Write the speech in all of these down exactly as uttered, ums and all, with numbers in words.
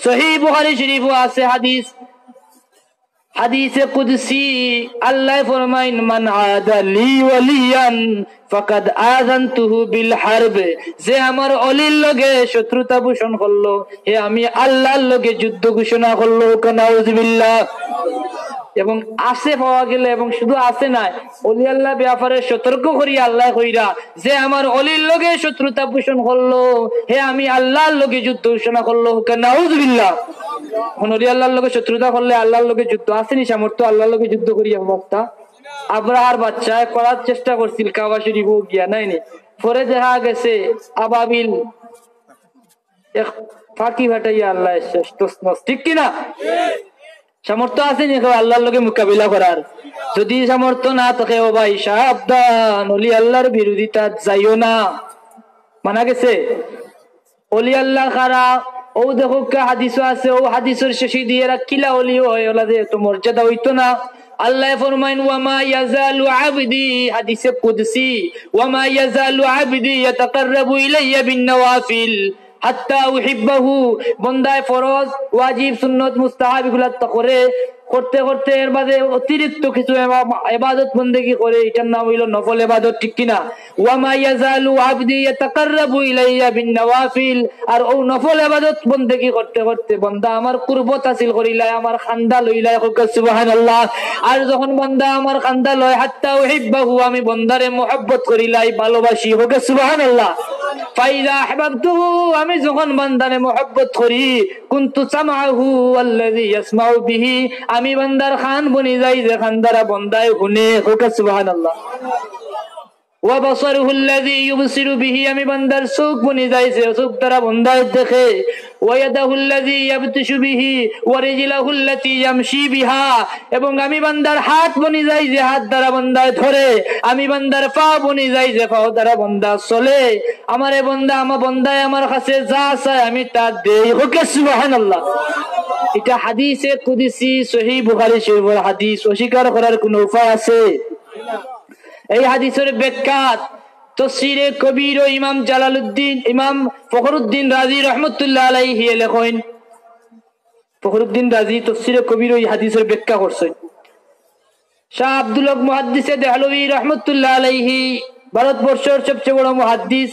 সহিহ বুখারী শরীফো আছে হাদিস, হাদিসে কুদসি, আল্লায় ফরমাইন, "মান আদা লি ওয়ালিয়ান ফাকাদ আযানতুহু বিল হারব।" যে আমার অলির লগে শত্রুতা পোষণ করলো, হে আমি আল্লাহর লগে যুদ্ধ ঘোষণা করলো। নাউজুবিল্লাহ। এবং আছে পাওয়া গেলে, এবং শুধু আছে নায়, অলি আল্লাহ ব্যাপারে সতর্ক করি আল্লায় কইরা, যে আমার অলির লগে শত্রুতা পোষণ করলো, হে আমি আল্লাহর লগে যুদ্ধ ঘোষণা করলো। নাউজুবিল্লাহ। এখন অলি আল্লাহর লগে শত্রুতা করলে আল্লাহর লগে যুদ্ধ, আছে নি সামর্থ্য আল্লাহর লগে যুদ্ধ করি অবস্থা? আব্রাহার বাদশায় করার চেষ্টা করছিল কাবা শরীফো গিয়া, নায় নি? পরে দেখা গেছে আবাবিল এক ফাঁকি ফাটাইয়া আল্লায় শেষ তছনছ, ঠিক কি না? সামর্থ্য আছে নি কেউ আল্লাহর লগে মোকাবিলা করার? যদি সামর্থ্য না থাকে, ও ভাই, সাবধান, অলি আল্লাহর বিরোধিতাত যাইও না। মানা গেছে? অলি আল্লাহ কারা? অউ দেখউক্কা হাদিসো আছে, অউ হাদিসর শেষে দিয়া রাখিলা অলি অয়, অলা যে এত মর্যাদা অইতো না। আল্লায় ফরমাইন, "ওয়ামা ইয়াজালু আবদি", হাদিসে কুদসি, "ওয়ামা ইয়াজালু আবদি ইয়াতাকাররাবু ইলাইয়া বিন নাওয়াফিল হাত্তা উহিব্বাহু।" বন্দায় ফরজ, ওয়াজিব, সুন্নত, মুস্তাহাব ইগুলা তো করে, করতে করতে এর বাদে অতিরিক্ত কিছু এবা-, এবাদত বন্দেগি করে, ইটার নাম অইলো নফল এবাদত, ঠিক কি না? "ওয়ামা ইয়াজালু আবদি ইয়াতাকাররাবু ইলাইয়া বিন নাওয়াফিল।" আর অউ নফল এবাদত বন্দেগি করতে করতে বন্দা আমার কুরবত হাসিল করিলায়, আমার কান্দা লইলায়, কউক্কা সুবহানাল্লাহ। আর যখন বন্দা আমার কান্দা লয়, হাত্তা উহিব্বাহু, আমি বন্দারে মহব্বত করিলাই, ভালোবাসি, কউক্কা সুবহানাল্লাহ। ফাইযা আহবাবতুহু, আমি যখন বন্দারে মহব্বত করি, কুনতু সামআহু আল্লাযী ইয়াসমাউ বিহি, আমি বন্দার কান বনি যাই যে কান দ্বারা বন্দায় হুনে, কউক্কা সুবহানাল্লাহ। ওয়া বাসারুহুল্লাযী ইউবসিরু বিহি, আমি বান্দার চউখ বনি যাই যে চউখ দ্বারা বান্দায় দেখে। ওয়া ইয়াদাহুল্লাযী ইয়াবতিশু বিহি, ওয়া রিজলাহুল্লাতী ইয়ামশী বিহা, এবং আমি বান্দার হাত বনি যাই যে হাত দ্বারা বান্দায় ধরে, আমি বান্দার পাও বনি যাই যে পাও দ্বারা বান্দা চলে। আমারে বান্দা, আমার বান্দায় আমার কাছে যা চায় আমি তা দেই। কউক্কা সুবহানাল্লাহ। ইটা হাদিসে কুদসি, সহিহ বুখারী শরীফর হাদিস, অস্বীকার করার কুনু উপায় আছে? এই হাদিসর ব্যাখ্যাত তফসিরে কবিরো ইমাম জালালউদ্দিন, ইমাম ফখরুদ্দিন রাজি রহমতুল্লাহ আলাইহি লেখইন, ফখরুদ্দিন রাজি তফসিরে কবিরো ই হাদিসর ব্যাখ্যা করছইন। শাহ আব্দুল হক মুহাদ্দিসে দেহলভী রহমতুল্লাহ আলাইহি, ভারতবর্ষর সবচেয়ে বড় মুহাদ্দিস,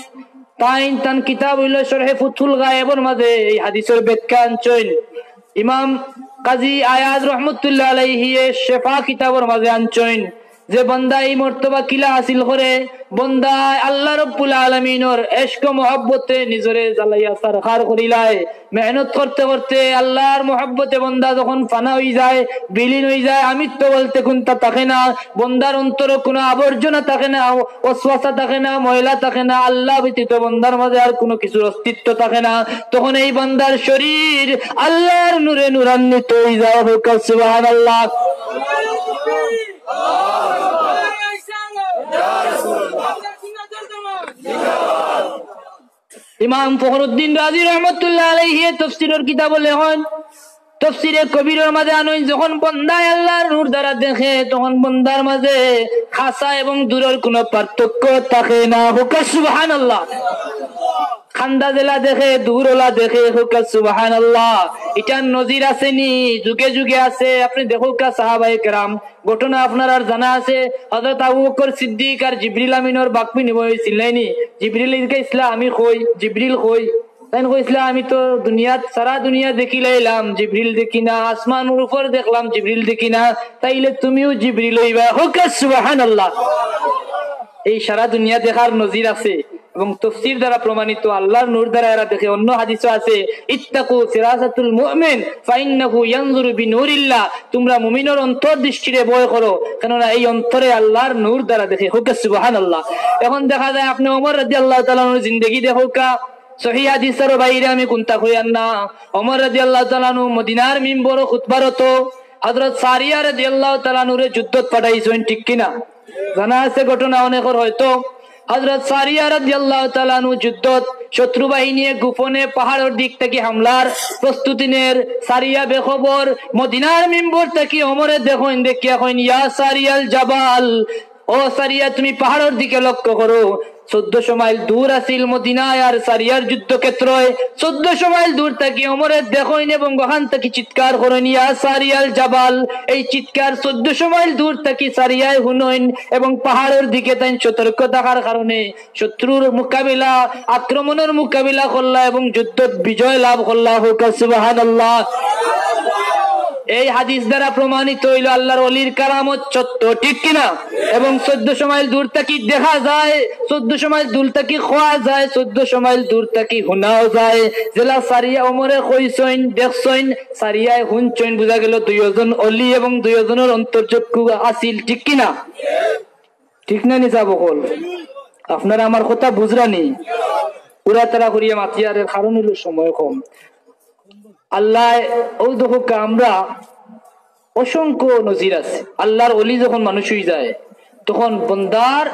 তাইন তান কিতাব অইলো শরহে ফুতহুল গায়েবর মাঝে এই হাদিসর ব্যাখ্যা আনছইন। ইমাম কাজী আয়াজ রহমতুল্লাহ আলাইহি এ শেফা কিতাবর মাঝে আনছইন। যে বন্দা এই মর্তবা কিলা হাসিল করে, বন্দা আল্লাহ রব্বুল আলামিনর এশক মহব্বতে নিজরে জ্বালাইয়া সারখার করিলায়। মেহনত করতে করতে আল্লাহর মহব্বতে বন্দা যখন ফানা অই যায়, বিলীন অই যায়, আমিত্ব বলতে কুন্তা থাকে না, বন্দার অন্তরো কুনু আবর্জনা থাকে না, ওয়াসওয়াসা থাকে না, ময়লা থাকে না, আল্লাহ ব্যতীত বন্দার মাঝে আর কুনু কিছুর অস্তিত্ব থাকে না, তখন এই বন্দার শরীর আল্লাহর নূরে নূরান্বিত অই যায়। কউক্কা সুবহানাল্লাহ। ইমাম ফখরুদ্দিন রাজি রহমতুল্লাহ আলাইহি তফসিরর কিতাবো লেখইন, তফসিরে কবিরর মাঝে আনইন, যখন বন্দায় আল্লাহর নূর দ্বারা দেখে, তখন বন্দার মাঝে কাছা এবং দূরর কুনু পার্থক্য থাকে না। কউক্কা সুবহানাল্লাহ। কান্দা যেলা দেখে, দূর অলা দেখে, কউক্কা সুবহানাল্লাহ। ইটার নজির আছে নি? যুগে যুগে আছে। আপনে দেখউক্কা সাহাবায়ে কেরাম, ঘটনা আপনারার জানা আছে, হযরত আবু বকর সিদ্দিক আর জিবরিল আমিনর বাক্য বিনিময় অইছিল, নায় নি? জিবরিল ইনকা ইসলা আমি কই, জিবরিল কই? তাইন কইছলা, "আমি তো দুনিয়াত, সারা দুনিয়া দেখিলাইলাম, জিবরিল দেখি না, আসমানর উপর দেখলাম, জিবরিল দেখি না, তাইলে তুমিও জিবরিল অইবা।" কউক্কা সুবহানাল্লাহ। এই সারা দুনিয়া দেখার নজির আছে। এবং তফসির দ্বারা প্রমাণিত, আল্লাহর নূর দ্বারা এরা দেখে। অন্য হাদিসও আছে, "ইত্তাকু ফিরাসাতুল মুমিন ফাইন্নাহু ইয়ানজুরু বিনুরিল্লাহ।" তোমরা মুমিনর অন্তর্দৃষ্টিরে ভয় করো, কেননা এই অন্তরে আল্লাহর নূর দ্বারা দেখে। কউক্কা সুবহানাল্লাহ। এখন দেখা যায় আপনে ওমর রাদিয়াল্লাহু তাআলা আনহুর জিন্দেগি দেখউক্কা, সহিহ হাদিসর বাইরে আমি কুন্তা কইয়ার না। ওমর রাদিয়াল্লাহু তাআলা আনহু মদিনার মিম্বরো খুতবারত হযরত সারিয়া রাদিয়াল্লাহু তাআলা আনহুরে যুদ্ধত পাঠাইছইন, ঠিক কি না? জানা আছে ঘটনা অনেকর হয়তো। হযরত সারিয়া রাদিয়াল্লাহু তাআলা আনহু যুদ্ধত শত্রু বাহিনীয়ে গোপনে পাহাড়র দিক থাকি হামলার প্রস্তুতি নের। সারিয়া বেখবর, মদিনার মিম্বর থাকি ওমরে দেখইন, দেখিয়া কইন, "ইয়া সারিয়াল জাবাল, ও সারিয়া, তুমি পাহাড়র দিকে লক্ষ্য করো।" চৌদ্দশো মাইল দূর আছিল মদিনায় আর সারিয়ার যুদ্ধক্ষেত্রয়। চৌদ্দশো মাইল দূর থাকি ওমরে দেখইন এবং ওখান থাকি চিৎকার করইন, "ইয়া সারিয়াল জাবাল।" এই চিৎকার চৌদ্দশো মাইল দূর থাকি সারিয়ায় হুনইন এবং পাহাড়র দিকে তাইন সতর্ক থাকার কারণে শত্রুর মোকাবিলা, আক্রমণর মোকাবিলা করলা এবং যুদ্ধত বিজয় লাভ করলা। হউক্কা সুবহানাল্লাহ। এই হাদিস দ্বারা প্রমাণিত অইলো আল্লাহর ওলির কারামত সত্য, ঠিক কিনা? এবং চৌদ্দশো মাইল দূর থাকি দেখা যায়, চৌদ্দশো মাইল দূর থাকি কওয়া যায়, চৌদ্দশো মাইল দূর থাকি হুনাও যায়। যেলা সারিয়া ওমরে কইছইন, দেখছইন, সারিয়ায় হুনছইন, বুঝা গেল দুইজন ওলি এবং দুইজনর অন্তরচক্ষু আছিল, ঠিক কিনা? ঠিক না নি সাব অকল? আপনারা আমার কথা বুঝরা নি? উড়াতাড়া করিয়া মাতিয়ার, এর কারণ অইলো সময় কম। আল্লায়, অউ দেখউক্কা, আমরা অসংখ্য নজির আছে। আল্লাহর ওলি যখন মানুষ অইযায়, তখন বন্দার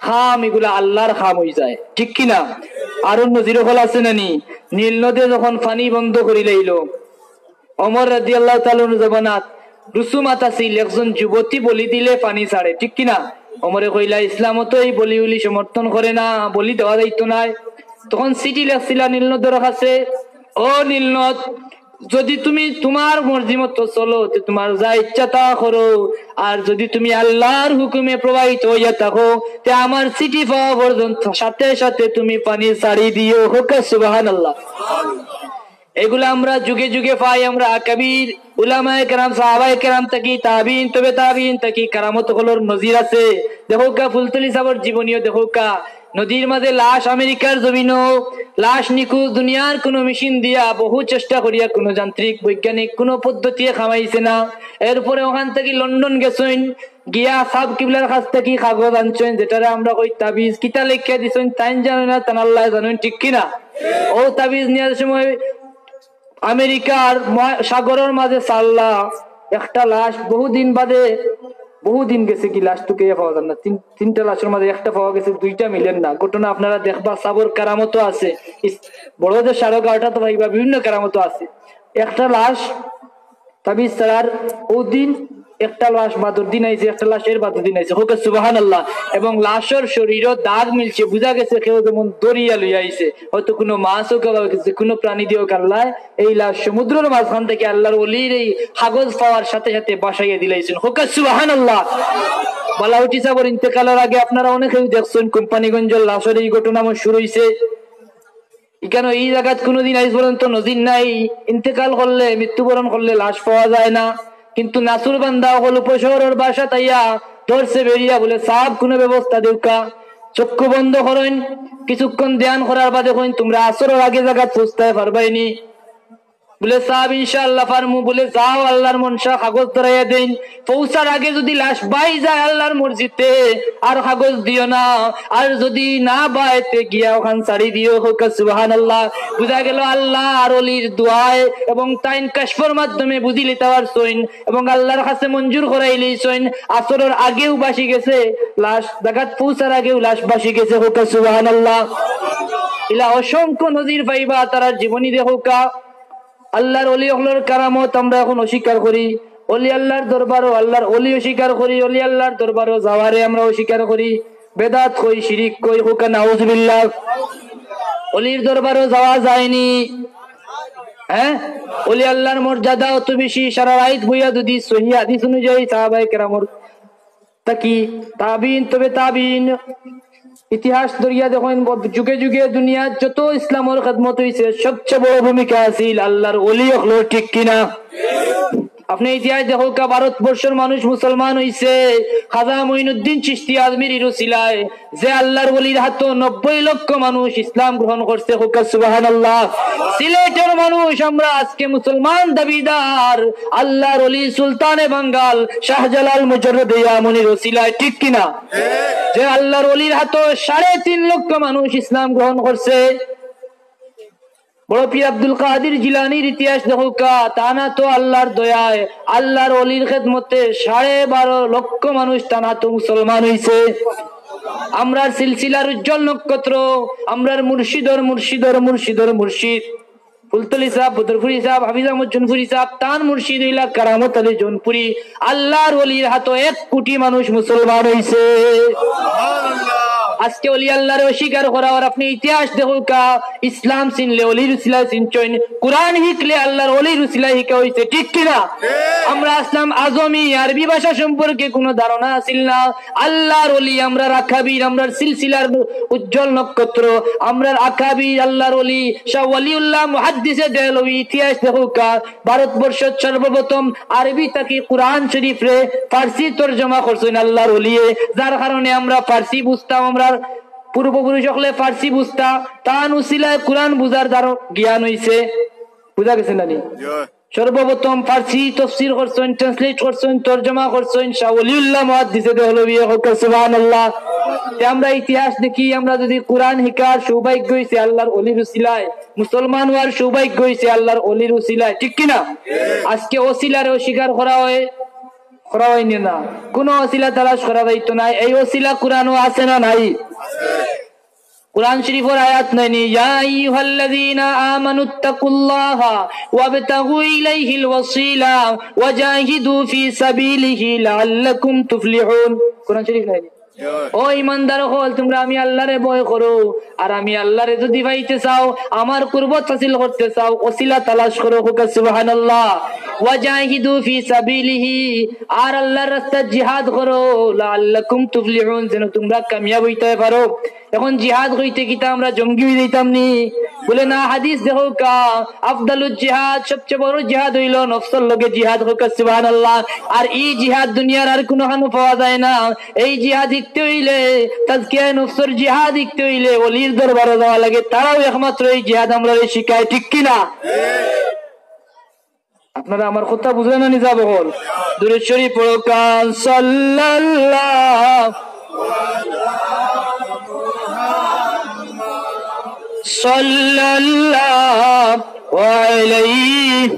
কাম ইগুলা আল্লাহর কাম অইযায়, ঠিক কিনা? আরো নজির অকল আছে না নি? নীল নদে যখন পানি বন্ধ করিলাইলো, ওমর রাদিয়াল্লাহু তাআলা আনহুর জমানাত রুসুমাত আছিল, একজন যুবতী বলি দিলে পানি ছাড়ে, ঠিক কিনা? ওমরে কইলা, "ইসলামো তো এই বলি উলি সমর্থন করে না, বলি দেওয়া যাইতো নায়।" তখন চিঠি লেখছিলা নীল নদর কাছে, "ও নীল নদ, যদি তুমি তুমার মর্জি মতো চলো, তে তুমার যা ইচ্ছা তা করো, আর যদি তুমি আল্লাহর হুকুমে প্রবাহিত অইয়া থাকো, তে আমার চিঠি পাওয়া পর্যন্ত সাথে সাথে তুমি পানি ছাড়ি দিও।" হউক্কা সুবহানাল্লাহ। এগুলা আমরা যুগে যুগে পাই, আমরা আকাবির, উলামায়ে কেরাম, সাহাবায়ে কেরাম থাকি, তাবিইন, তবে তাবিইন থাকি, কারামত অকলর নজির আছে। দেখউক্কা ফুলতলি সাবর জীবনীও দেখউক্কা, নদীর মাঝে লাশ, আমেরিকার জমিনো লাশ নিখোঁজ, দুনিয়ার কুনু মেশিন দিয়া বহু চেষ্টা করিয়া কুনু যান্ত্রিক বৈজ্ঞানিক কুনু পদ্ধতিয়ে কামাইছে না। এরপরে ওখান থাকি লন্ডন গেছইন, গিয়া সাব কিবলার কাছ থাকি কাগজ আনছইন, যেটারে আমরা কই তাবিজ, কিতা লেখিয়া দিছইন তাইন জানইন না, তান আল্লায় জানইন, ঠিক কিনা? অউ তাবিজ নেওয়ার সময় আমেরিকার মহা-, সাগরর মাঝে ছাড়লা একটা লাশ, বহুদিন বাদে, বহুদিন গেছে কি লাশ তুকাইয়া পাওয়া যার না। তিন-, তিনটা লাশর মাঝে একটা পাওয়া গেছে, দুইটা মিলের না। ঘটনা আপনারা দেখবা, সাবর কারামতও আছে। ইস-, বড় যে সাড়ে এগারোটা তো পাইবা, বিভিন্ন কারামতও আছে। একটা লাশ তাবিজ ছাড়ার অউ দিন, একটা লাশ বাদর দিন আইছে, একটা লাশ এর বাদর দিন আইছে। হউক্কা সুবহানাল্লাহ। এবং লাশর শরীরও দাগ মিলছে, বুঝা গেছে কেউ যেমন দরিয়া লইয়া আইছে, হয়তো কুনু মাছ হউক্কা বা যে কুনু প্রাণী দিয়া হউক্কা, আল্লায় এই লাশ সমুদ্রর মাঝখান থাকি আল্লাহর ওলির এই কাগজ পাওয়ার সাথে সাথে ভাসাইয়া দিলাইছইন। হউক্কা সুবহানাল্লাহ। বালাউটি সাবর ইন্তেকালর আগে আপনারা অনেকেউ দেখছইন, কোম্পানীগঞ্জর লাশর এই ঘটনা মশহুর অইছে। ইখানো ই জাগাত কুনুদিন আইজ পর্যন্ত নজির নাই, ইন্তেকাল করলে, মৃত্যুবরণ করলে লাশ পাওয়া যায় না। কিন্তু নাসুর বান্দা অকল উপশহরর বাসাত আইয়া ধরছে বেড়িয়া, বুলে, "সাব, কুনু ব্যবস্থা দেউক্কা।" চক্ষু বন্ধ করইন, কিছুক্ষণ ধ্যান করার বাদে কইন, "তুমরা আসরর আগে জাগাত পৌঁছতায় পারবায়নি?" বুলে, "সাব, ইনশাআল্লাহ পারমু।" বুলে, "যাও, আল্লাহর মনশা, কাগজ ধরাইয়া দেইন।" পৌঁছার আগে যুদি লাশ বাই যায় আল্লাহর মর্জিতে, আর কাগজ দিও না, আর যুদি না বায় তে গিয়া ওখান ছাড়ি দিও। হউক্কা সুবহানাল্লাহ। বুঝা গেল আল্লাহর ওলির দোয়ায় এবং তাইন কাশফর মাধ্যমে বুঝিলিতা পারছইন এবং আল্লাহর কাছে মঞ্জুর করাইলিছইন। আসরর আগেউ ভাসি গেছে লাশ, জাগাত পৌঁছার আগেউ লাশ ভাসি গেছে। হউক্কা সুবহানাল্লাহ। ইলা অসংখ্য নজির পাইবা তারার জীবনী দেখউক্কা। আল্লাহর ওলি অকলর কারামত আমরা এখন অস্বীকার করি, ওলি আল্লাহর দরবারও আল্লাহর ওলি অস্বীকার করি, ওলি আল্লাহর দরবারও যাওয়ারে আমরা অস্বীকার করি, বেদাত কই, শিরিক কই, হউক্কা নাউজুবিল্লাহ। ওলির দরবারও যাওয়া যায়নি, হ্যাঁ? ওলি আল্লাহর মর্যাদা অত বেশি, সারা রাইত বইয়া যুদি সহি হাদিস অনুযায়ী সাহাবায়ে কেরামর থাকি তাবিইন, তবে তাবিইন, ইতিহাস ধরিয়া দেখইন, যুগে যুগে দুনিয়াত যত ইসলামর খেদমত অইছে, সবচেয়ে বড় ভূমিকা আছিল আল্লাহর ওলি অকলর, ঠিক কিনা? আপনে ইতিহাস দেখউক্কা, ভারতবর্ষর মানুষ মুসলমান অইছে খাজা মঈনুদ্দিন চিশতি আজমিরির উসিলায়, যে আল্লাহর ওলির হাতো নব্বই লক্ষ মানুষ ইসলাম গ্রহণ করছে। হউক্কা সুবহানাল্লাহ। সিলেটর মানুষ আমরা আজকে মুসলমান দাবিদার আল্লাহর ওলি সুলতানে বাঙ্গাল শাহজালাল মুজাররদে ইয়ামনির উসিলায়, ঠিক কিনা? যে আল্লাহর ওলির হাতো সাড়ে তিন লক্ষ মানুষ ইসলাম গ্রহণ করছে। বড় পীর আব্দুল কাদির জিলানীর ইতিহাস দেখউক্কা, তান আতো আল্লাহর দয়ায়, আল্লাহর ওলির খেদমতে সাড়ে বারো লক্ষ মানুষ তান আতো মুসলমান অইছে। আমরার সিলসিলার উজ্জ্বল নক্ষত্র, আমরার মুর্শিদর মুর্শিদর মুর্শিদর মুর্শিদ ফুলতলি সাব, বদরপুরি সাব, হাফিজ আহমদ জৌনপুরি সাব, তান মুর্শিদ অইলা কারামত আলী জৌনপুরি। আল্লাহর ওলির হাতো এক কোটি মানুষ মুসলমান অইছে। আজকে অলি আল্লাহরে অস্বীকার করা, আর আপনি ইতিহাস দেখউক্কা, ইসলাম চিনলে অলির উসিলায় চিনছইন, কোরআন হিকলে আল্লাহর অলির উসিলায় হিকা অইছে, ঠিক কিনা? আমরা আসলাম আজমি, আরবি ভাষা সম্পর্কে কোনো ধারণা আছিল না। আল্লাহর অলি, আমরার আকাবির, আমরার সিলসিলার উজ্জ্বল নক্ষত্র, আমরার আকাবির, আল্লাহর অলি শাহ ওয়ালিউল্লাহ মুহাদ্দিসে দেহলভী, ইতিহাস দেখউক্কা, ভারতবর্ষত সর্বপ্রথম আরবি থাকি কোরআন শরীফরে ফার্সি তর্জমা করছইন আল্লাহর অলিয়ে, যার কারণে আমরা ফার্সি বুঝতাম, আমরার পূর্বপুরুষ অকলে ফার্সি বুঝতা, তান উসিলায় কোরআন বুঝার দ্বার জ্ঞান অইছে। বুঝা গেছে না নি? সর্বপ্রথম ফার্সি তফসির করছইন, translate করছইন, তর্জমা করছইন শাহ ওয়ালিউল্লাহ মুহাদ্দিসে দেহলভীয়ে। কউক্কা সুবহানাল্লাহ। তে আমরা ইতিহাস দেখি, আমরা যদি কোরআন হিকার সৌভাগ্য অইছে আল্লাহর অলির উসিলায়, মুসলমান অওয়ার সৌভাগ্য অইছে আল্লাহর অলির উসিলায়, ঠিক কিনা? আজকে অসিলারে অস্বীকার করা অয়, করা অয়নি না, কোনো অসিলা তালাশ করা যাইতো না। এই অসিলা কোরআনও আছে না নাই? কোরআন শরীফর আয়াত নায়নি, "ইয়া আইয়ুহাল্লাযীনা আমানুত্তাকুল্লাহা ওয়াবতাগু ইলাইহিল ওয়াসিলা ওয়াজাহিদু ফি সাবিলিহি লাআল্লাকুম তুফলিহুন।" কোরআন শরীফ নায়নি? "ও ইমানদার অকল, তুমরা আমি আল্লাহরে ভয় করো, আর আমি আল্লাহরে যদি পাইতে চাও, আমার কুরবত হাসিল করতে চাও, অসিলা তালাশ করো।" কউক্কা সুবহানাল্লাহ। "ওয়াজাহিদু ফি সাবিলিহি", আর আল্লাহর রাস্তাত জিহাদ করো, "লাআল্লাকুম তুফলিহুন", যেন তুমরা কামিয়াব অইতায় পারো। এখন জিহাদ কইতে কিতা আমরা জঙ্গি অই যাইতাম নি? বলে না, হাদিস দেখউক্কা, আফদালুল জিহাদ, সবচেয়ে বড় জিহাদ অইলো নফসর লগে জিহাদ। কউক্কা সুবহানাল্লাহ। আর ই জিহাদ দুনিয়ার আর কুনুখানো পাওয়া যায় না। এই জিহাদ হিকতে অইলে, তাজকিয়ায়ে নফসর জিহাদ হিকতে অইলে অলির দরবারো যাওয়া লাগে, তারাউ একমাত্র এই জিহাদ আমরারে শিখায়, ঠিক কিনা? আপনারা আমার কথা বুঝরা না নি যা বকল? দুরূদ শরীফ পড়উক্কা, সাল্লাল্লাহু, সাল্লাল্লাহু আলাইহি,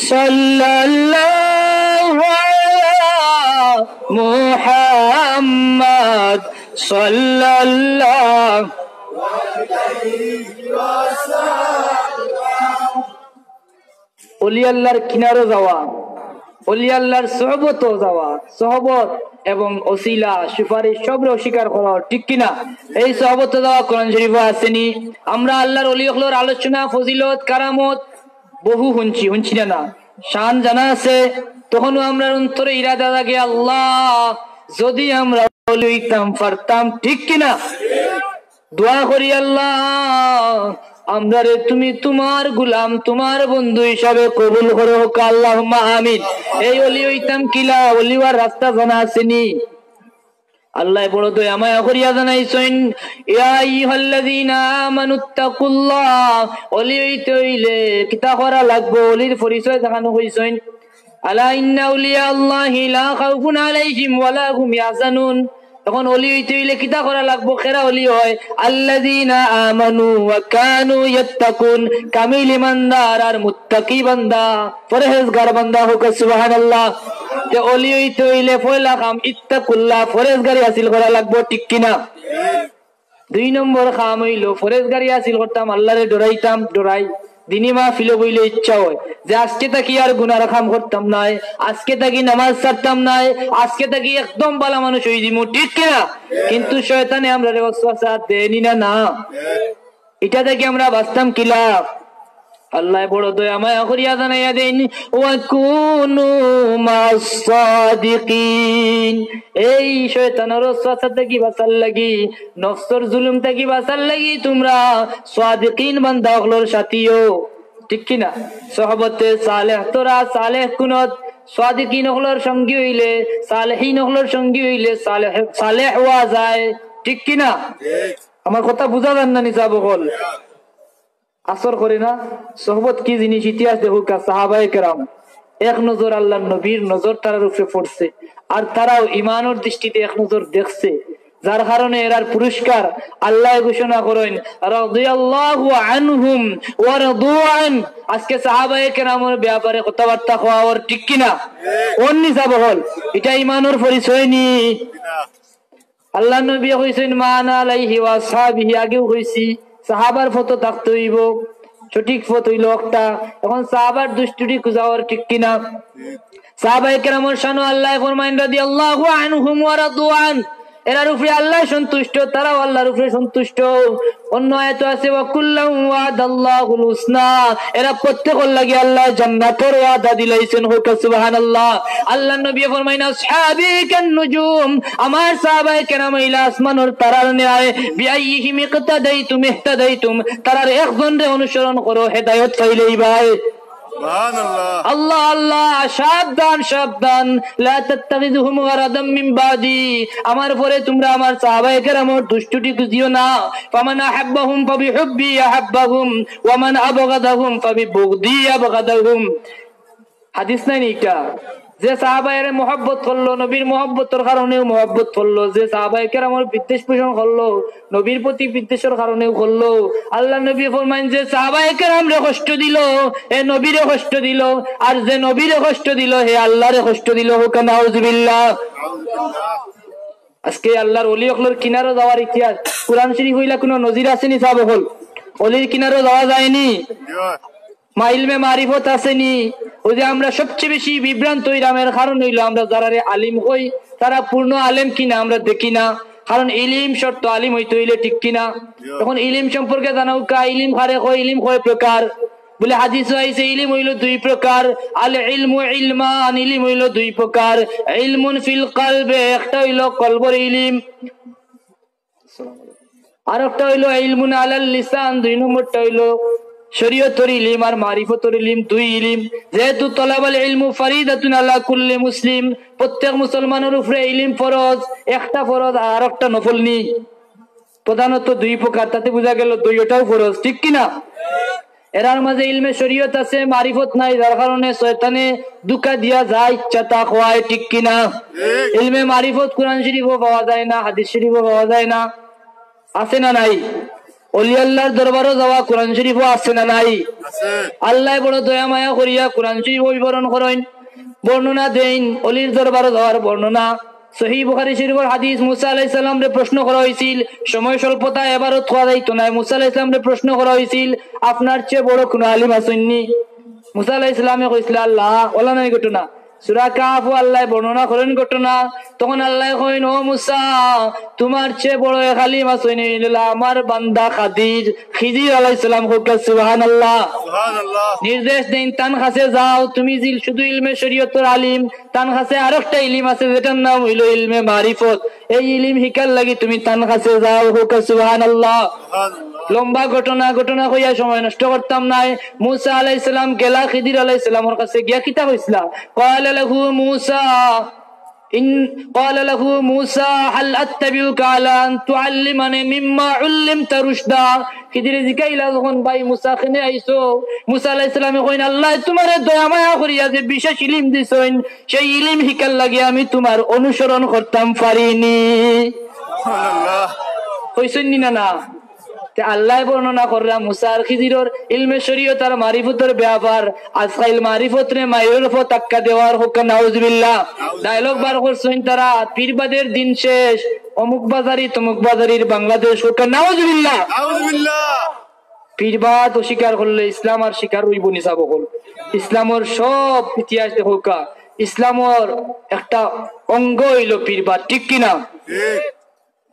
সাল্লাল্লাহু আলা মুহাম্মদ, সাল্লাল্লাহু অলি আল্লাহর কিনারো যাওয়া, অলি আল্লাহর সোহবতো যাওয়া, সোহবত এবং অসিলা, সুপারিশ সবরে অস্বীকার করা, ঠিক কিনা? এই সোহবতো যাওয়া কোরআন শরীফো আছেনি? আমরা আল্লাহর অলি অকলর আলোচনা, ফজিলত, কারামত বহু হুনছি, হুনছি না না? শান জানা আছে, তখনও আমরার অন্তরে ইরাদা জাগে, আল্লাহ, যদি আমরা অলি অইতাম পারতাম, ঠিক কিনা? দোয়া করি, আল্লাহ, আমরারে তুমি তুমার গুলাম, তুমার বন্ধু হিসাবে কবুল করো, কউক্কা আল্লাহুম্মা আমিন। এই অলি অইতাম কিলা, অলি অওয়ার রাস্তা জানা আছেনি? আল্লায় বড় দয়া মায়া করিয়া জানাইছইন, ইয়া আইয়ুহাল্লাযীনা আমানুত্তাকুল্লাহ, অলি অইতে অইলে কিতা করা লাগবো, অলির পরিচয় দেখানো কইছইন। আলা ইন্না আউলিয়া আল্লাহি লা খাউফুন আলাইহিম ওয়া লা হুম ইয়াহজানুন। তখন অলি অইতে অইলে কিতা করা লাগবো? কেরা অলি অয়? আল্লাযীনা আমানু ওয়া কানু ইয়াত্তাকুন, কামিল ইমানদার আর মুত্তাকি বান্দা, পরহেজগার বান্দা। কউক্কা সুবহানাল্লাহ। তে অলি অইতে অইলে পয়লা কাম ইত্তাকুল্লাহ, পরহেজগারি হাসিল করা লাগবো, ঠিক কিনা? দুই নম্বর কাম অইলো, পরহেজগারি হাসিল করতাম, আল্লাহরে ডরাইতাম, ডরাই। দিনি মাহফিলো বইলে ইচ্ছা অয় যে আজকে থাকি আর গুনার কাম করতাম নায়, আজকে থাকি নামাজ ছাড়তাম নায়, আজকে থাকি একদম ভালা মানুষ অই যিমু, ঠিক কিনা? কিন্তু শয়তানে আমরারে ওয়াসওয়াসা দেয়নি না, না? ইটা থাকি আমরা বাঁচতাম কিলা? আল্লায় বড় দয়া মায়া করিয়া জানাইয়া দেইন, "ওয়া কুনু মা'আস সাদিকিন।" এই শয়তানর ওয়াসওয়াসা থাকি বাঁচার লাগি, নফসর জুলুম থাকি বাঁচার লাগি তুমরা সাদিকিন বান্দা অকলর সাথী অও, ঠিক কিনা? সোহবতে সালেহ, তোরা সালেহ কুনত, সাদিকিন অকলর সঙ্গী অইলে, সালেহিন অকলর সঙ্গী অইলে সালেহ, সালেহ অওয়া যায়, ঠিক কিনা? আমার কথা বুঝা যার না নি যা বকল? আসর করে না? সোহবত কি জিনিস? ইতিহাস দেখউক্কা, সাহাবায়ে কেরাম এক নজর আল্লাহর নবীর নজর তারার উপরে পড়ছে, আর তারাও ইমানর দৃষ্টিতে এক নজর দেখছে, যার কারণে এরার পুরস্কার আল্লায় ঘোষণা করইন, রাদিয়াল্লাহু আনহুম ওয়া রাদু আন। আজকে সাহাবায়ে কেরামর ব্যাপারে কথাবার্তা কওয়া অর, ঠিক কিনা? অর নি যা বকল, ইটা ইমানর পরিচয় নি? আল্লাহর নবীয়ে কইছইন, "মা আনা আলাইহি ওয়া আসহাবিহি", আগেও কইছি, সাহাবার পথো থাকতে অইবো, সঠিক পথ অইলো একটা। এখন সাহাবার দুষ ত্রুটি খুঁজা অর, ঠিক কিনা? সাহাবায়ে কেরামর শানো আল্লায় ফরমাইন, রাদিয়াল্লাহু আনহুম ওয়া রাদু আন, এরার উপরে আল্লাহ সন্তুষ্ট, তারাও আল্লাহর উপরে সন্তুষ্ট। অন্য আয়াত আছে, "ওয়া কুল্লান ওয়াদাল্লাহুল হুসনা", এরা প্রত্যেকর লাগি আল্লাহ জান্নাতর ওয়াদা দিলাইছেন। কউক্কা সুবহানাল্লাহ। আল্লাহর নবী ফরমাইন, "আসহাবি কান নুজুম", আমার সাহাবায়ে কেরাম অইলা আসমানর তারার ন্যায়, "বিআইয়িহিম ইক্তাদাইতুম ইহতাদাইতুম", তারার একজনরে অনুসরণ করো, হেদায়েত পাইলাইবায়। সুবহানাল্লাহ। আল্লাহ, আল্লাহ, সাবধান, সাবধান। "লা তাত্তাখিযুহুম গারাদাম মিন বাদি", আমার পরে তুমরা আমার সাহাবায়ে কেরামর দুষ্টুটি খুঁজিও না। "ফামান আহাব্বাহুম ফাবিহুব্বি আহাব্বাহুম, ওয়া মান আবগাদাহুম ফাবিবুগদি আবগাদাহুম।" হাদিস নায় নি ইটা? যে সাহাবায়রে মহব্বত করলো, নবীর মহব্বতর কারণেউ মহব্বত করলো। যে সাহাবায়ে কেরামর বিদ্বেষ পোষণ করলো, নবীর প্রতি বিদ্বেষর কারণেউ করলো। আল্লাহর নবী ফরমাইন, যে সাহাবায়ে কেরামরে কষ্ট দিলো, হে নবীরে কষ্ট দিলো, আর যে নবীরে কষ্ট দিলো, হে আল্লাহরে কষ্ট দিলো। কউক্কা নাউজুবিল্লাহ। আজকে আল্লাহর অলি অকলর কিনারো যাওয়ার ইতিহাস, কোরআন শরীফো ইলা কুনু নজির আছে নি সাব অকল? অলির কিনারো যাওয়া যায় নি? মা ইলমে মারিফত আছে নি? অউ যে আমরা সবচেয়ে বেশি বিভ্রান্ত অইরাম, এর কারণ অইলো আমরা যারারে আলিম কই, তারা পূর্ণ আলেম কিনা আমরা দেখি না। কারণ ইলিম শর্ত আলিম অইতে অইলে, ঠিক কিনা? তখন ইলিম সম্পর্কে জানা কউক্কা, ইলিম কারে কয়, ইলিম কয় প্রকার? বলে হাদিসো আইছে, ইলিম অইলো দুই প্রকার। আল ইলমু ইলমান, ইলিম অইলো দুই প্রকার। ইলমুন ফিল কলবে, একটা অইলো কলবর ইলিম, আর একটা অইলো ইলমুন আলাল লিসান, দুই নম্বরটা অইলো শরীয়তর ইলিম আর মারিফতর ইলিম, দুই ইলিম। যেহেতু তলাবাল ইলমু ফারিদাতুন আলা কুল্লি মুসলিম, প্রত্যেক মুসলমানর উপরে ইলিম ফরজ, একটা ফরজ আর একটা নফল নি, প্রধানত দুই প্রকার, তাতে বুঝা গেল দুইটাউ ফরজ, ঠিক কিনা? এরার মাঝে ইলমে শরীয়ত আছে, মারিফত নাই, যার কারণে শয়তানে ধোঁকা দিয়া যা ইচ্ছা তা কওয়ায়, ঠিক কিনা? ইলমে মারিফত কোরআন শরীফো পাওয়া যায় না, হাদিস শরীফো পাওয়া যায় না, আছে না নাই? অলি আল্লাহর দরবারো যাওয়া কোরআন শরীফো আছে না নাই? আল্লায় বড় দয়া মায়া করিয়া কোরআন শরীফো বিবরণ করইন, বর্ণনা দেইন, অলির দরবারো যাওয়ার বর্ণনা। সহিহ বুখারী শরীফর হাদিস, মুসা আলাইহিস সালামরে প্রশ্ন করা অইছিল, সময় স্বল্পতায় এবারত কওয়া যাইতো নায়। মুসা আলাইহিস সালামরে প্রশ্ন করা অইছিল, "আপনার চেয়ে বড় কুনু আলিম আছইন নি?" মুসা আলাইহিস সালামে কইছিলা, "আল্লাহ, অলা নায় ঘটনা?" সূরা কাহফো আল্লায় বর্ণনা করইন ঘটনা। তখন আল্লায় কইন, "ও মুসা, তুমার চেয়ে বড় এক আলিম আছইন নি, অইলা আমার বান্দা খাদির, খিজির আলাইহিস সালাম।" কউক্কা সুবহানাল্লাহ। সুবহানাল্লাহ। নির্দেশ দেইন, "তান কাছে যাও, তুমি যে শুধু ইলমে শরীয়তর আলিম, তান কাছে আরোকটা ইলিম আছে, যেটার নাম অইলো ইলমে মারিফত। এই ইলিম হিকার লাগি তুমি তান কাছে যাও।" কউক্কা সুবহানাল্লাহ। সুবহানাল্লাহ। লম্বা ঘটনা, ঘটনা কইয়া সময় নষ্ট করতাম নায়। মুসা আলাইহিস সালাম গেলা খিদির আলাইহিস সালামর কাছে গিয়া কিতা কইছিলা? ক্বালা লাহু মুসা, ইন, ক্বালা লাহু মুসা, "হাল আত্তাবিউকা আলা আন তুআল্লিমানি মিম্মা উল্লিমতা রুশদা?" খিদিরে জিকাইলা যখন, "ভাই মুসা, কেনে আইছো?" মুসা আলাইহিস সালামে কইন, "আল্লায় তুমারে দয়া মায়া করিয়া যে বিশেষ ইলিম দিছইন, সেই ইলিম হিকার লাগি আমি তুমার অনুসরণ করতাম পারিনি।" সুবহানাল্লাহ। কইছইন নি না, না? তে আল্লায় বর্ণনা কররা মুসা আর খিজিরর ইলমে শরীয়ত আর মারিফতর ব্যাপার। আজকাইল মারিফতরে মাইরর ফো ধাক্কা দেওয়ার, কউক্কা নাউজুবিল্লাহ। ডায়লগ বার করছইন তারা, "পীরবাদের দিন শেষ, অমুক বাজারি তমুক বাজারির বাংলাদেশ", কউক্কা নাউজুবিল্লাহ। নাউজুবিল্লাহ। পীরবাদ অস্বীকার করলে ইসলাম আর স্বীকার অইবো নি সাব অকল? ইসলামর সব ইতিহাস দেখউক্কা, ইসলামর একটা অঙ্গ অইলো পীরবাদ, ঠিক কিনা? ঠিক।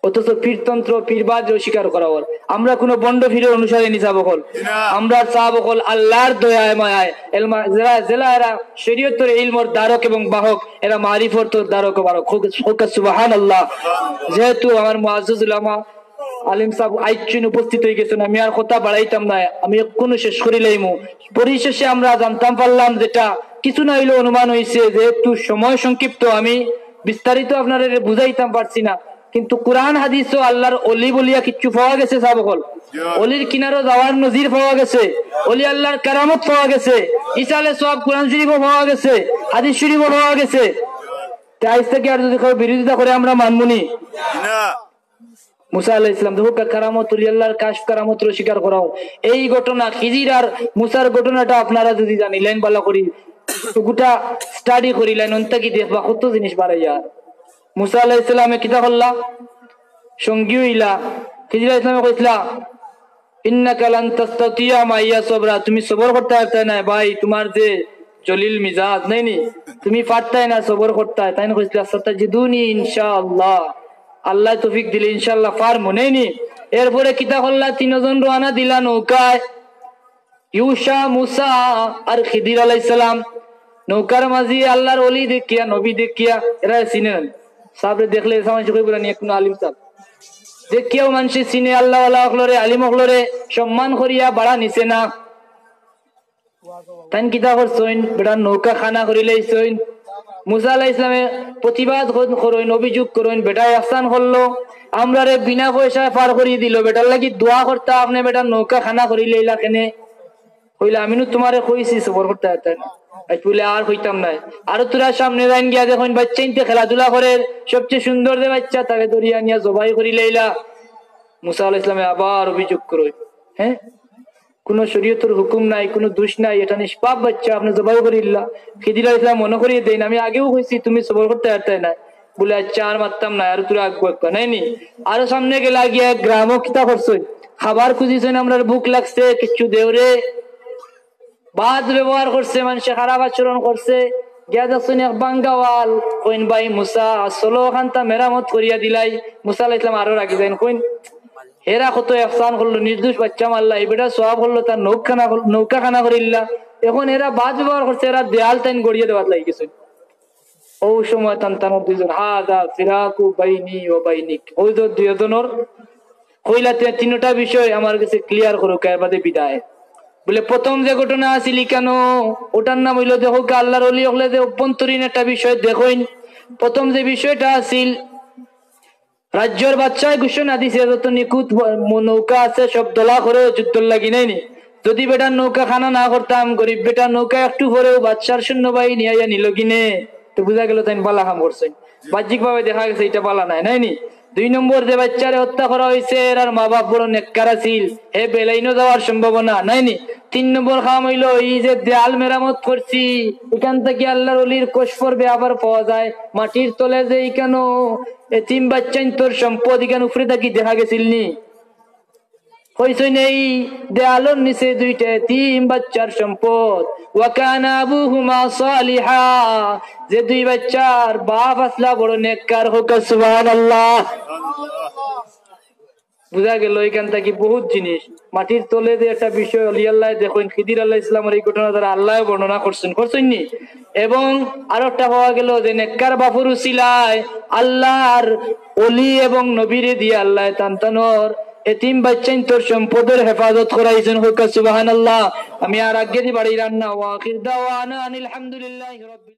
অথচ পীরতন্ত্র, পীরবাদ অস্বীকার করা অর। আমরা কুনু ভন্ড পীরর অনুসারী নি সাব অকল? না। আমরা সাব অকল আল্লাহর দয়ায় মায়ায়, এলমা-, যেরা, যেলা এরা শরীয়তর ইলমর ধারক এবং বাহক, এরা মারিফতর ধারক ও বাহক। কউক্কা, কউক্কা সুবহানাল্লাহ। যেহেতু আমার মুআজ্জাজ উলামা, আলিম সাব আইছইন, উপস্থিত অইগেছইন, আমি আর কথা বাড়াইতাম নায়। আমি এখনো শেষ করিলাইমু। পরিশেষে আমরা জানতাম পারলাম যেটা, কিছু না অইলেও অনুমান অইছে, যেহেতু সময় সংক্ষিপ্ত, আমি বিস্তারিত আপনারে বুঝাইতাম পারছি না, কিন্তু কোরআন হাদিসও আল্লাহর অলি বলিয়া কিচ্ছু পাওয়া গেছে সাব অকল? অলির কিনারো যাওয়ার নজির পাওয়া গেছে, অলি আল্লাহর কারামত পাওয়া গেছে, ইসালে সওয়াব কোরআন শরীফও পাওয়া গেছে, হাদিস শরীফও পাওয়া গেছে। তে আইজ থাকি আর যদি কেউ বিরোধিতা করে আমরা মানমু নি? না। মুসা আলাইহিস সালাম, দেখউক্কা কারামত, অলি আল্লাহর কাশফ কারামতরে অস্বীকার করা অর। এই ঘটনা, খিজির আর মুসার ঘটনাটা আপনারা যদি জানিলাইন ভালা করি, অগুটা study করিলাইন, অন থাকি দেখবা কত জিনিস বারইয়ার। মুসা আলাইহিস সালামে কিতা করলা? সঙ্গী অইলা। খিজির আলাইহিস সালামে কইছলা, "ইন্নাকা লান তাস্তাতিয়া মাইয়া সবরা", তুমি সবর করতায় পারতায় নায় ভাই, তুমার যে জলিল মিজাজ, নায়নি? তুমি পারতায় না, সবর করতায়। তাইন কইছলা, "সাতাজিদুনি ইনশাআল্লাহ।" আল্লায় তৌফিক দিলে ইনশাআল্লাহ পারমু, নায়নি? এরপরে কিতা করলা? তিনজন রওয়ানা দিলা নৌকায়। ইউশা, মুসা আর খিদির আলাইহিস সালাম। নৌকার মাঝে আল্লাহর ওলি দেখিয়া, নবী দেখিয়া, এরা চিনে না। সাবরে দেখলে এসা মানষে কইবো না নি, এক কুনু আলিম সাব। দেখিয়াও মানষে চিনে, আল্লাহওয়ালা অকলরে, আলিম অকলরে সম্মান করিয়া বাড়া নিছে না। তাইন কিতা করছইন? বেটার নৌকা খানা করি লাইছইন। মুসা আলাইহিস সালামে প্রতিবাদ কর-, করইন, অভিযোগ করইন, বেটা এহসান করলো, আমরারে বিনা পয়সায় পার করি দিল, বেটার লাগি দোয়া করতা, আপনে বেটার নৌকা খানা করি লাইলা কেনে? কইলা, "আমি নু তুমারে কইছি সবর করতা, এতা না।" আইজ বুলে, "আর কইতাম নায়।" আরো থুড়া সামনে যাইন, গিয়া দেখইন বাচ্চাইন্তে খেলাধুলা করের, সবচেয়ে সুন্দর যে বাচ্চা, তারে ধরিয়া আনিয়া জবাই করি লাইলা। মুসা আলাইহিস সালামে আবার অভিযোগ করইন, হ্যাঁ, কুনু শরীয়তর হুকুম নাই, কুনু দোষ নাই, এটা নিষ্পাপ বাচ্চা, আপনে জবাই করিলা। খিদির আলাইহিস সালাম মনো করিয়া দেইন, "আমি আগেও কইছি, তুমি সবর করতায় পারতায় না।" বুলে, "আচ্ছা, আর মাততাম না, আর থুড়া আগুয়াউক্কা।" নায়নি? আরো সামনে গেলা, গিয়া এক গ্রামো কিতা করছইন, খাবার খুজিছইন, "আমরার ভুক লাগছে, কিচ্ছু দেও রে।" বাদ ব্যবহার করছে, মানষে খারাপ আচরণ করছে, গিয়া দেখছইন এক ভাঙ্গা ওয়াল, কইন, "ভাই মুসা, চলো অখানতা মেরামত করিয়া দিলাই।" মুসা আলাইহিস সালাম আরো রাগি যাইন, কইন, "এরা কত এহসান করলো, নির্দোষ বাচ্চা মারলা, ই বেটা সওয়াব করলো, তার নৌকা খানা কর-, নৌকা খানা করিলা, এখন এরা বাদ ব্যবহার করছে, এরা দেয়াল তাইন গড়িয়া দেওয়াত লাগি গেছে।" অউ সময় তান তানর দুইজন, "হাদা ফিরাকু বাইনি ওয়া বাইনিক।" অউ যে দুইজনর কইলা, "তে তিনটা বিষয় আমার গেছে clear করো, এর বাদে বিদায়।" বুলে, "প্রথম যে ঘটনা আছিল ইকানো, ওটার নাম অইলো, দেখো কি আল্লাহর ওলি অকলে যে অভ্যন্তরীণ একটা বিষয় দেখইন। প্রথম যে বিষয়টা আছিল, রাজ্যর বাদশায় ঘোষণা দিছে, যত নিখুঁত ব-, ম-, নৌকা আছে সব দলা করো, যুদ্ধর লাগি, নায়নি? যদি বেটার নৌকা খানা না করতাম, গরিব বেটার নৌকা একটু পরেও বাদশার সৈন্যবাহিনী আইয়া নিল গিনে।" তো বুঝা গেল তাইন বালা কাম করছইন। বাহ্যিকভাবে দেখা গেছে ইটা বালা নায়, নায়নি? দুই নম্বর, যে বাচ্চারে হত্যা করা অইছে, এরার মা-বাপ বড় নেককার আছিল, হে বেলাইনো যাওয়ার সম্ভাবনা, নায়নি? তিন নম্বর কাম অইলো, ই যে দেয়াল মেরামত করছি, ইখান থাকি আল্লাহর ওলির কসফর ব্যাপার পাওয়া যায়, মাটির তলে যে ইকানো এতিম বাচ্চাইন্তর সম্পদ, ইখান উপরে থাকি দেখা গেছিল নি? কইছইন, এই দেয়ালর নিচে দুইটা এতিম বাচ্চার সম্পদ। ওয়া কানা আবুহুমা সালিহা, যে দুই বাচ্চার বাপ আছলা বড় নেককার, কউক্কা সুবহানাল্লাহ। বুঝা গেল ইখান থাকি বহুত জিনিস। মাটির তলে যে একটা বিষয় অলি আল্লায় দেখইন, খিদির আলাইহিস সালামর এই ঘটনা দ্বারা আল্লায় বর্ণনা করছইন, করছইন নি? এবং আরো একটা পাওয়া গেল যে নেককার বাপর উসিলায় আল্লাহর ওলি এবং নবীরে দিয়া আল্লায় তান তানর এতিম বাচ্চাইন্তর সম্পদর হেফাজত করাইছইন, কউক্কা সুবহানাল্লাহ। আমি আর আগেদি বাড়িরাম না। ওয়া আখির দাওয়ানা আনিল হামদুলিল্লাহি রাব্বিল